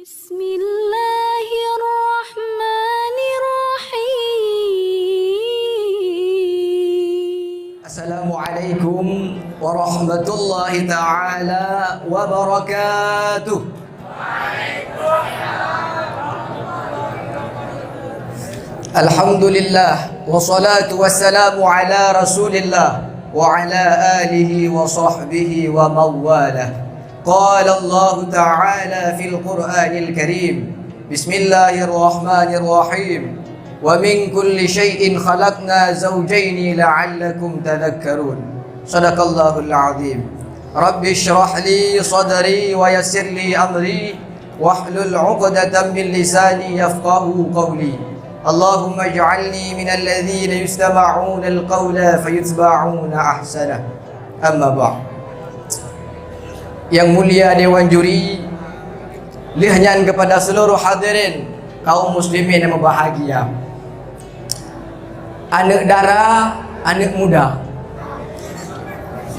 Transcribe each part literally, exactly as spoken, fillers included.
Bismillahirrahmanirrahim. Assalamualaikum warahmatullahi taala wabarakatuh. Alhamdulillah, wassalatu wassalamu ala Rasulillah wa ala alihi wa sahbihi wa mawalah. Qala Allahu ta'ala fil Qur'anil Karim, bismillahirrahmanirrahim. Wa min kulli syai'in khalaqna zawjaini la'allakum tadhakkarun. Sadaqallahul azim. Rabbi shrah li sadri wa yassir li amri wahlul 'uqdatam min lisani yafqahu qawli. Allahumma ij'alni minal ladzina yastama'unal qawla fayattabi'una ahsanah. Amma ba'd. Yang mulia dewan juri, lheueh nyan kepada seluruh hadirin kaum muslimin yang berbahagia. Aneuk dara, aneuk muda.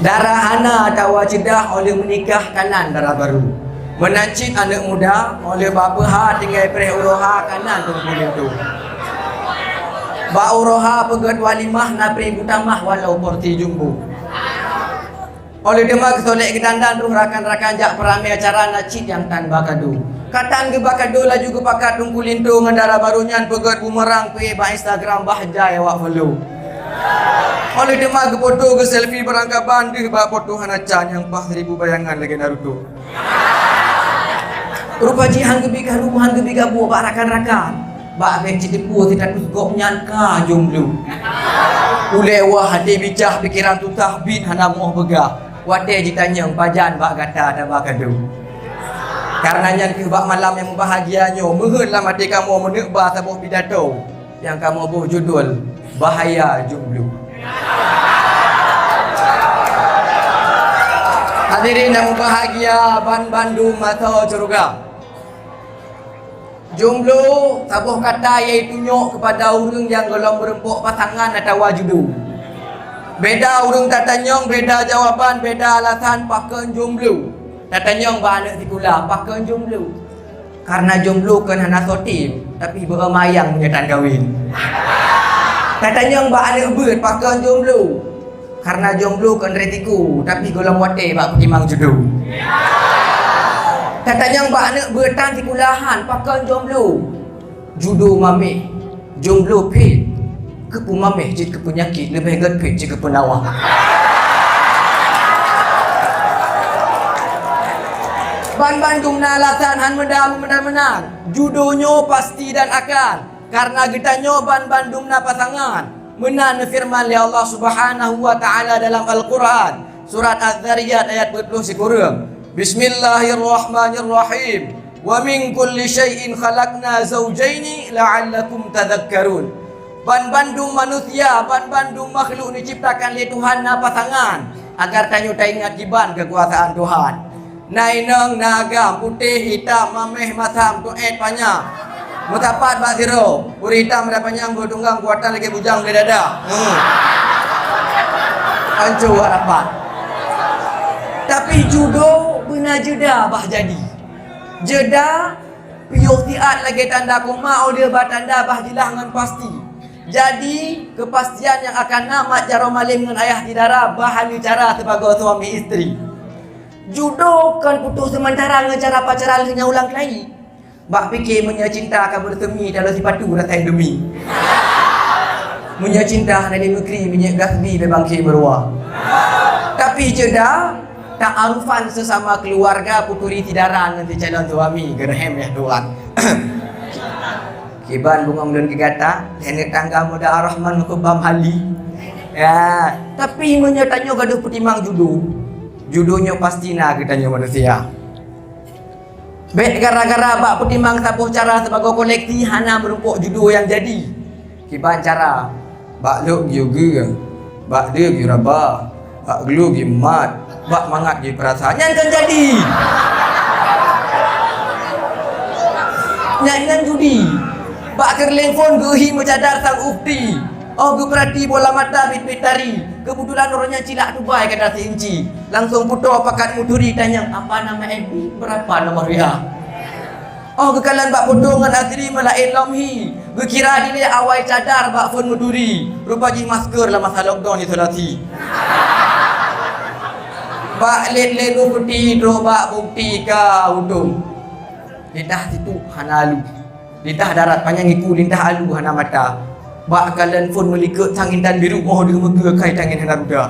Dara hana atawa ceudah óh lheueh meunikah kanan dara barô. Meunan cit aneuk muda óh lheueh bak peuha tinggai preh uroe ha kanan teungku linto. Bak uroe ha peugét walimah na preh butamah walau porsi jumbo. Óh lheueh teuma keusolek geudandan troh rakan-rakan jak peuramé acara na cit nyang tan ba kado. Ka tan geuba kado laju geupakat teungku linto ngon dara barô nyan peugét bumerang pih bak Instagram bah jai awak follow. Óh lheueh teuma geufoto geuselfie beurangkaban deuh bak foto hana can nyang paih seribu bayangan lagée Naruto. Rupa jih han geubi karu, han geubi gabuek bak rakan-rakan. Bak bék jiteupeue status gobnyan ka jomblo. Ulée wah até bicah pikeran susah biet hana moh beugah. Watée jitanyong pajan bak gata taba kado. Kareuna nyan keuh bak malam nyang meubahagia nyoe meuheuet lam até kamoe meuneuk ba saboh pidato nyang kamoe boh judul Bahaya Jomblo. Hadirin nyang meubahagia ban bandum mata syeuruga. Jomblo saboh kata yaitu nyok keupada ureuëng nyang gohlom meureumpok pasangan atawa judo. Beda ureuëng tatanyong, beda jawaban, beda alasan pakon jomblo. Tatanyong bak aneuk sikula pakon jomblo. Kareuna jomblo kon hana soe tem, tapi beu mayang meunyoe tan kawin. Tatanyong bak aneuk beuet pakon jomblo. Kareuna jomblo kon resiko, tapi gohlom watée bak peutimang judo. Tatanyong bak aneuk beuet tan sikulahan pakon jomblo. Judo mameh, jomblo phét. Keupeue mameh jeuet keu peunyakét leubeh gét phét jeuet keu peunawa. Ban bandum na alasan han meuda meunan-meunan. Judo nyoe pasti dan akan, kareuna geutanyoe ban bandum na pasangan. Meunan neufeureuman lé Allah Subhanahu wa Ta'ala dalam Al-Qur'an, surat Az-Zariyat ayat peuet ploh sikureueng. Bismillahirrahmanirrahim. Wa min kulli syai'in khalaqna zawjaini la'allakum tadhakkarun. Ban bandum manusia, ban bandum makhluk neuciptakan lé Tuhan na pasangan, agar tanyoe taingat kiban keukuasaan Tuhan. Na inong, na agam, putéh, itam, mameh, masam, tuet, panyang. Meusapat bak sidroe, ureuëng itam dan panyang beutunggang kuatan lagée bujang beuleudada. Hmm. Anco wak rapat. Tapi judo beuna jeuda bah jadi. Jeuda piôh siat lagée tanda koma óh lheueh ba tanda bah jilah ngon pasti. Jadi, keupastian nyang akan na mat jaroe malem ngon ayah di dara bah hana cara sibagoe suami istri. Judo kon putôh seumantara ngon cara pacaran lheueh nyan ulang kali. Bak pike meunyoe cinta ka beureuseumi dalam sipatu rasa Indomie. Meunyoe cinta hana di meukri minyeuk gasbi bak bangke meurua. Tapi jeuda, ta'arufan sesama keluarga peuturi syedara ngon si calon suami geureuhem ya Tuhan. Kiban bungong lôn geugata, lheueh tangga muda Ar-Rahman meukeubam hali. Ya, tapi meunyoe tanyoe gadoh peutimang judo, judo nyoe pasti na geutanyoe manusia. Bék gara-gara bak peutimang saboh cara sibagoe koleksi hana meurumpok judo nyang jadi. Kiban cara, bak lhok geuyue geu, bak deuh geuyue raba, bak glu geuyue mat, bak mangat geuyue peurasa. Nyan kan jadi. Nyan, nyan judi. Bak keureuléng phon geuhi meucadar sang ukhti. Óh geupeurati bola mata biet-biet tari. Keubeutulan uroe nyan cilak Dubai gata si inci. Langsong putôh pakat meuturi tanyong, "Apa nama F B? Berapa nomor W A?" Oh geukalon bak foto ngon Azri meulaén lom hi. Geukira dilée awai cadar bak phon meuturi. Rupa jih masker lam masa lockdown isolasi. Bak lét-lét bukeuti trok bak bukeuti ka udong. Lidah situk hana alu. Lidah darat panyang iku, lidah alu hana mata. Bak kalon phon meulikot sang intan biru, oh deuh meukeue kai tangen hana ruda.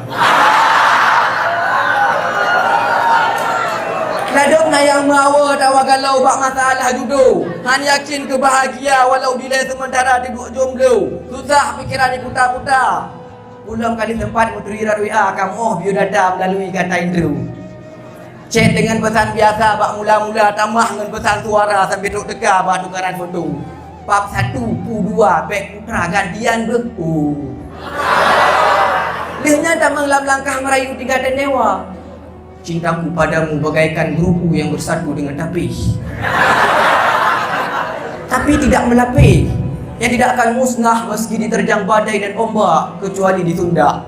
Ladôm na nyang meuawa tawa galau bak masalah judo. Han yakin keu bahagia walau dilée seumeuntara teuduek jomblo. Susah pikeran diputa-puta. Ulôn ka lheueh sempat meuturi rot W A kamoe biodata meulalui gata indru. Chat deungon peusan biasa bak mula-mula, tamah ngon peusan suara sampoe trok teuka bak tukaran foto. Bab satu, pu dua, bèk putra gantian beuh. Oh. Lheueh nyan tamong lam langkah meurayu tiga teunewa. Cintaku padamu bagaikan beruku yang bersatu dengan tapih. Tapi tidak melapeh, yang tidak akan musnah meski diterjang badai dan ombak, kecuali ditunda.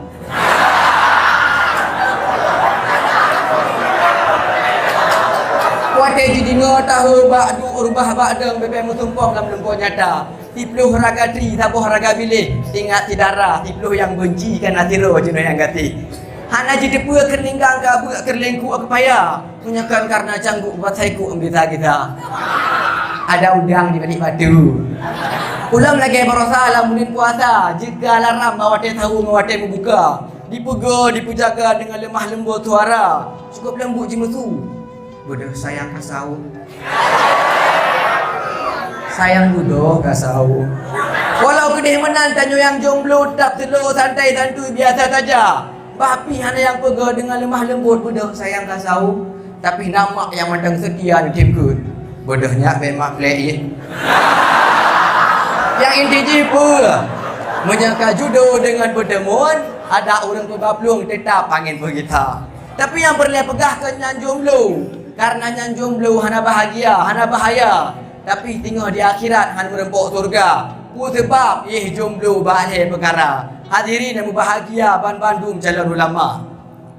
Watèe jideungoe tahu bak duek rubah bak dong, bèk-bèk meusumpong lam lumpok nyata. Siploh raga tri, saboh raga biléh, ingat syedara, siploh nyang beunci ka na sidroe jinoe nyang gaséh. Hana jiteupeue keu ninggang ka beuk keu lengkuk keu paya, meunyoe kon kareuna cangguk buat saiku bisa-bisa. Ada udang di balik batu. Ulôn lagèe baroesa lam buleuen puasa, jeuet keu alarm bak watèe sahur ngon watèe meubuka. Dipeugah, dipeujaga deungon leumah leumbot suara, cukôp leumbut jimeusu. Beudôh sayang ka sawo. Sayang beudôh ka sawo. Walau keudeh meunan tanyoe nyang jomblo teutap slow, santai, santui, biasa saja. Bah pih hana nyang peugah deungon leumah leumbot beudôh sayang ka sawo. Tapi na mak nyang mantong seutia neutém kheun. Beudôh nyak bèk mak plek ié. Nyang inti jih peue? Meunyoe ka judo deungon peuteumuan, adak ureueng peuba plueng teutap angén peugita. Tapi nyang peureulèe peugah keu nyan jomblo, kareuna nyan jomblo hana bahagia, hana bahaya, tapi singoh di akhirat han meureumpok syeuruga. Peue seubab? Yeh jomblo bak lhèe peukara. Hadirin nyang meubahagia banmandum calon ulama.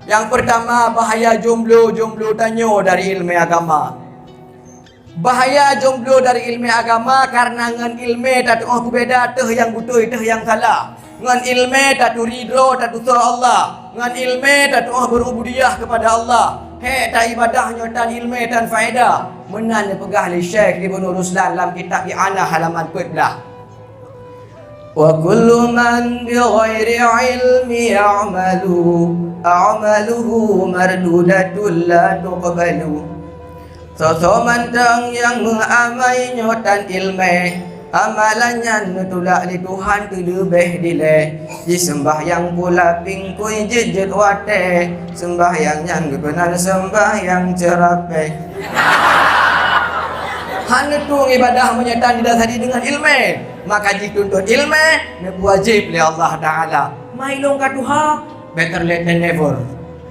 Nyang peurtama, bahaya jomblo, jomblo tanyoe dari ileumèe agama. Bahaya jomblo dari ileumèe agama, kareuna ngon ileumèe tatu'oh peubeda teuh nyang beutôi teuh nyang salah. Ngon ileumèe taturi droe tatusoe Allah. Ngon ileumèe tatu'oh beurububiyah keupada Allah. Hék taibadah nyoe tan ileumèe tan faedah. Meunan neupeugah lé Syekh Ibnu Ruslan lam kitab I'anah halaman peuet blah. Wa kullu man bi ghairi ilmi ya'malu, a'maluhu mardudatun la tuqbalu. Soe-soe mantong nyang meuamai nyoe tan ileumèe, amalan nyan neutulak lé Tuhan teuleubèh dilèe. Jiseumbahyang pula pingkui jeuet-jeuet watèe, seumbahyang nyan geupeunan seumbahyang ceurapèh. Hana tueng ibadah meunyoe tan didasari deungon ileumèe. Maka jituntut ileumèe neupeuwajéb lé Allah Taala. Mai lôn ka tuha, better late than never.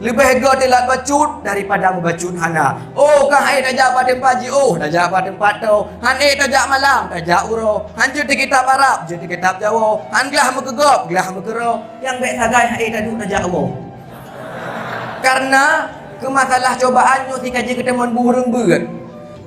Leubeh göt teulat bacut daripada meubacut hana. Oh, ka hai tajak bak teumpat jiôh, tajak bak teumpat tô. Han ék tajak malam, tajak uroe. Han jeuet di kitab Arab, jeuet di kitab Jawoe. Han glah meukeugöt, glah meukeurô. Nyang bèk sagai hai taduek tajak woe. Kareuna keu masalah cobaan nyoe sikaji keuteumon bu ureueng beuet.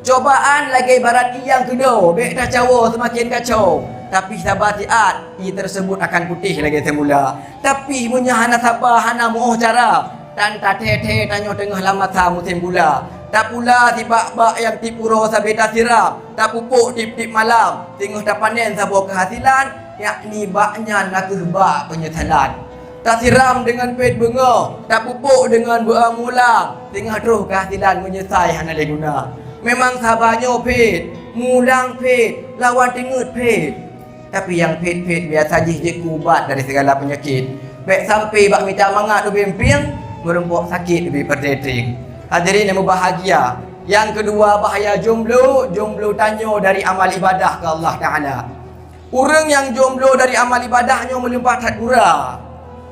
Cobaan lagèe barat ié nyang keudo, bèk tacawoe seumaken kacau, tapi saba siat, ié teuseubut akan putéh lagèe seumula. Tapi meunyoe hana saba, hana meu'oh cara, tan tathèe-thèe tanyoe teungoh lam masa musém gula. Tapula sibak bak nyang tiep uroe sabé tasiram, tapupuk tiep-tiep malam, teungoh tapanen saboh keuhasilan, yakni bak nyan nakeuh bak peunyesalan. Tasiram deungon pèt beungoh, tapupuk deungon beuamulang, teungoh troh keuhasilan meunyeusai hana lé guna. Memang saba nyoe pèt, mulang pèt, lawan teungeut pèt. Tapi nyang pèt-pèt biasa jih jeuet keu ubat dari segala peunyakét. Bèk sampai bak mita mangat ubé mpieng, meurumpok sakét ubé peureuteng. Hadirin nyang meubahagia, nyang keudua bahaya jomblo, jomblo tanyoe dari amal ibadah keu Allah Taala. Ureueng nyang jomblo dari amal ibadah nyoe meulimpah that gura.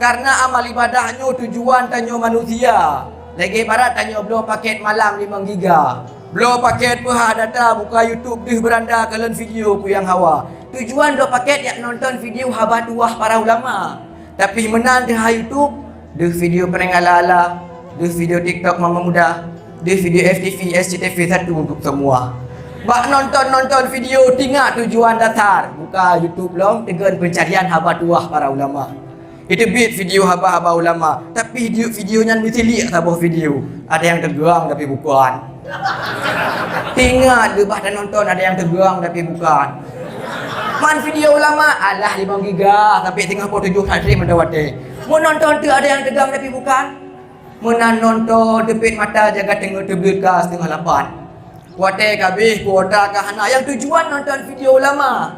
Kareuna amal ibadah nyoe tujuan tanyoe manusia. Lagèe barat tanyoe bloe pakèt malam limong giga. Bloe pakèt peuhah data, buka YouTube deuh beuranda kalon video peue nyang hawa. Tujuan bloe pakèt jak nonton video haba tuwah para ulama. Tapi meunan teuh ha YouTube, deuh video prank ala-ala, deuh video TikTok mama muda, deuh video F T V, S C T V satu untuk semua. Bak nonton-nonton video, tingat tujuan dasar. Buka YouTube lom, tegon pencarian haba tuah para ulama. Iteubiet video haba-haba ulama, tapi video, video nyan meusiliek saboh video. Ada yang tegang tapi bukan. Tingat leubah tanonton ada yang tegang tapi bukan. Man video ulama, alah limong giga sampai singoh ploh tujoh santri mantong watée. Meunonton tu ada yang tegang tapi bukan. Meunan nonton teupet mata jaga teungoh teubiet ka setengah lapan. Watée kabeh kuota ka hana nyang tujuan nonton video ulama.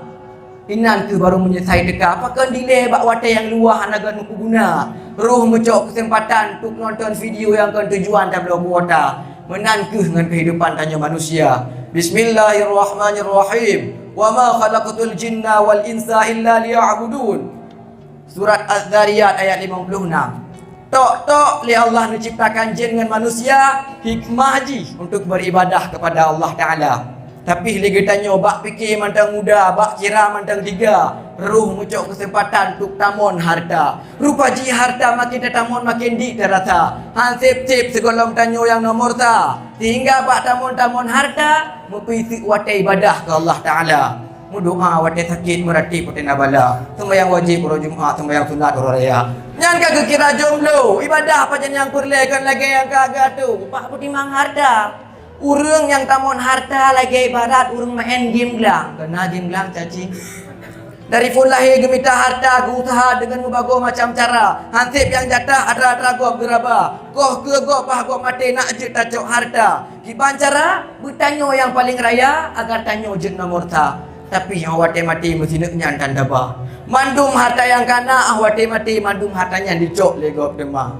Inan kheueh baru meunyeusai teuka, pakon dilée bak watée nyang luwah hana gét meukeuguna. Roh meucok keuseumpatan untuk nonton video nyang kon tujuan tabloe kuota. Meunan kheueh ngon keuhidupan tanyoe manusia. Bismillahirrahmanirrahim. Wa ma khalaqtul jinna wal insa illa liya'budun. Surat Az-Zariyat ayat limong ploh enam. Tok-tok lé Allah neuciptakan jin ngon manusia, hikmah jih untuk beribadah kepada Allah Ta'ala. Tapi lé geutanyoe bak pike mantong muda, bak kira mantong tiga, roh meucok keuseumpatan untuk tamon harta. Rupa jih harta makin tatamon makin dik tarasa. Han sép-sép sigohlom tanyoe nyang nomor sa. Sehingga bak tamon-tamon harta, meupiseuk watée ibadah keu Allah Ta'ala. Meudoa watée sakét, meuratéb watée na bala, seumbahyang wajéb uroe Jumat, seumbahyang sunat uroe raya. Nyan ka geukira jomblo, ibadah pajan nyang peureulée kon lagée nyang ka geuatoe, bak peutimang harta. Ureuëng nyang tamon harta lagée ibarat ureuëng maén game glang, keu na game glang caci. Dari phon lahé geumita harta, geuuseuha deungon meubagoe macam cara, han sép nyang jatah atra-atra gob geuraba, koh keu gob bah gob maté nak jeuet tacok harta. Kiban cara, beutanyoe nyang paleng raya, agar tanyoe jeuet nomor sa. Tapi nyang watée maté meusineuk nyan tan daba. Mandum harta nyang ka na, ah watée maté mandum harta nyan jicok lé gob teuma.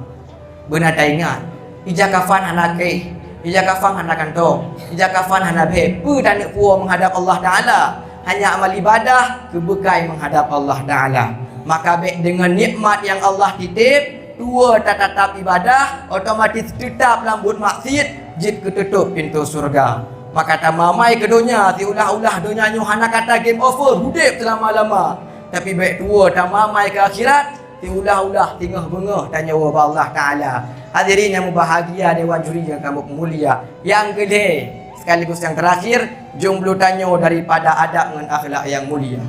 Beuna taingat, ija kafan hana kréh, ija kafan hana kantong, ija kafan hana bhée, peue taneuk puwoe meuhadab Allah Ta'ala? Hanya amal ibadah keu beukai meuhadab Allah Ta'ala. Maka bék deungon nikmat nyang Allah titeb, tuwoe tatatap ibadah, otomatis teutab lam buet maksiet, jeuet keu teutôb pintoe syeuruga. Maka tamamai keu donya, siulah-ulah donya nyoe hana kata game over, udeb seulama-lama. Tapi bék tuwoe tamamai keu akhirat, siulah-ulah singoh beungoh tanyoe bak Allah Ta'ala. Hadirin nyang mubahgia, dewan juri nyang kamoe mulia. Nyang keulhée sekaligus nyang terakhir, jomblo tanyoe daripada adab ngon akhlak nyang mulia.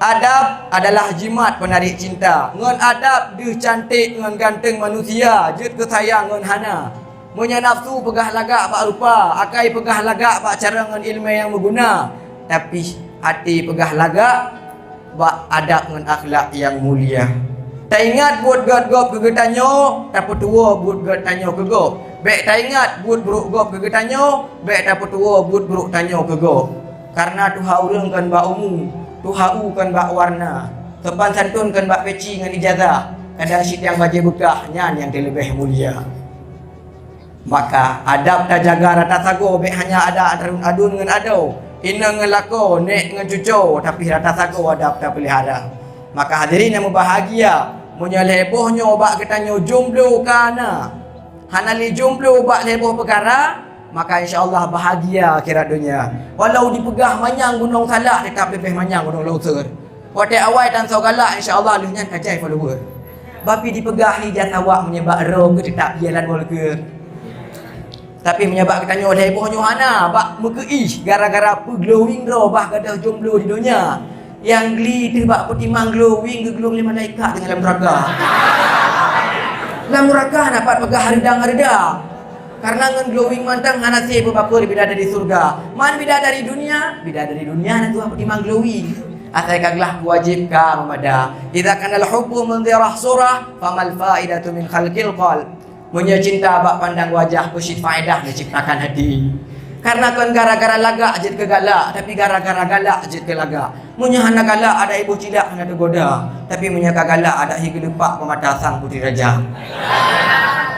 Adab adalah jimat penarik cinta. Ngon adab deuh canték ngon ganteng manusia jeuet keu sayang ngon hana. Meunyoe nafsu peugah lagak bak rupa, akai peugah lagak bak cara ngon iéleumé nyang meuguna, tapi até peugah lagak bak adab ngon akhlak nyang mulia. Taingat buet gét gob keu geutanyoe, tapeutuwoe buet gét tanyoe keu gob. Bék taingat buet brok gob keu geutanyoe, bék tapeutuwoe buet brok tanyoe keu gob. Karna tuha ureuëng kon bak umu, tuha u kon bak warna, sopan santun kon bak peci ngon ijazah, kadang sitiang bajée beukah nyan nyang teuleubeh mulia. Maka adab tajaga rata sagoe, bék hanya ada adun-adun ngon adoe, inong ngon lakoe, nék ngon cucoe, tapi rata sagoe adab tapeulihara. Maka hadirin nyang mubahgia, meunyoe lhée boh nyoe bak geutanyoe jomblo ka na, hana lé jomblo bak lhée boh peukara, maka insya Allah bahagia akhirat donya. Walau dipeugah manyang gunong salak, teutap leubeh manyang gunong longsor. Watée awai tan soe galak, insya Allah lheueh nyan ka jai follower. Bapi dipeugah hi jan awak meunyoe bak roe keu teutap jalan molekeur. Tapi meunyoe bak geutanyoe lhée boh nyoe hana, bak meukeui gara-gara peuglowing droe bah gadôh jomblo di donya. Nyang gli teuh bak peutimang glowing geuglong lé malaikat teungoh lam nuraka. Lam nuraka hana pat peugah hareudang-hareudang. Karna ngon glowing mantong hana sé peubapeue bidadari syeuruga. Man bidadari dunia, bidadari dunia hana tuha peutimang glowing. Asai ka glah keu wajéb ka meumada. Idza kanal hubbu munzirah surah, famal faidatu min khalqil qalb. Meunyoe cinta bak pandang wajah, peucit faedah neuciptakan hati. Karna kon gara-gara lagak jeuet keu galak, tapi gara-gara galak jeuet keu lagak. Meunyoe hana galak, adak iboh cilak hana teugoda, tapi meunyoe ka galak, adak hi geuleupak peumata sang putri raja.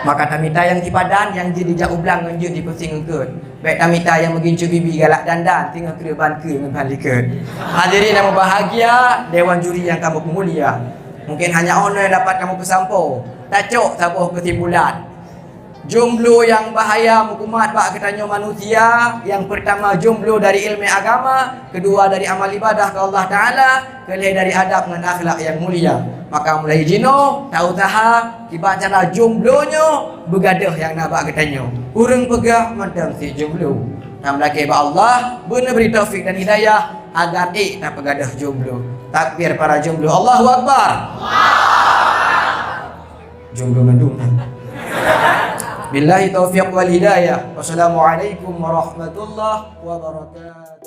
Maka tamita nyang sipadan, nyang jeuet dijak u blang ngon jeuet jipeusieng eungkôt. Bék tamita nyang meugincu bibi galak dandan, singoh kreueh ban keue ngon ban likot. Hadirin nyang mubahgia, dewan juri nyang kamoe peumulia. Mungkin hanya 'oh noe dapat kamoe peusampoe. Tacok saboh keusimpulan. Jomblo nyang bahaya meukumat bak geutanyoe manusia, nyang peurtama jomblo dari iéleumé agama, keudua dari amal ibadah keu Allah Ta'ala, keulhée dari adab ngon akhlak nyang mulia. Maka mulai jinoe, ta-useuha kiban cara jomblo nyoe beugadôh nyang na bak geutanyoe. Ureuëng peugah mantong sit jomblo. Tameulakée bak Allah, beuneubri taufik dan hidayah agar ék tapeugadôh jomblo. Takbir para jomblo, Allahu Akbar. Jomblo mandum. Billahi taufiq wal hidayah. Wassalamualaikum warahmatullahi wabarakatuh.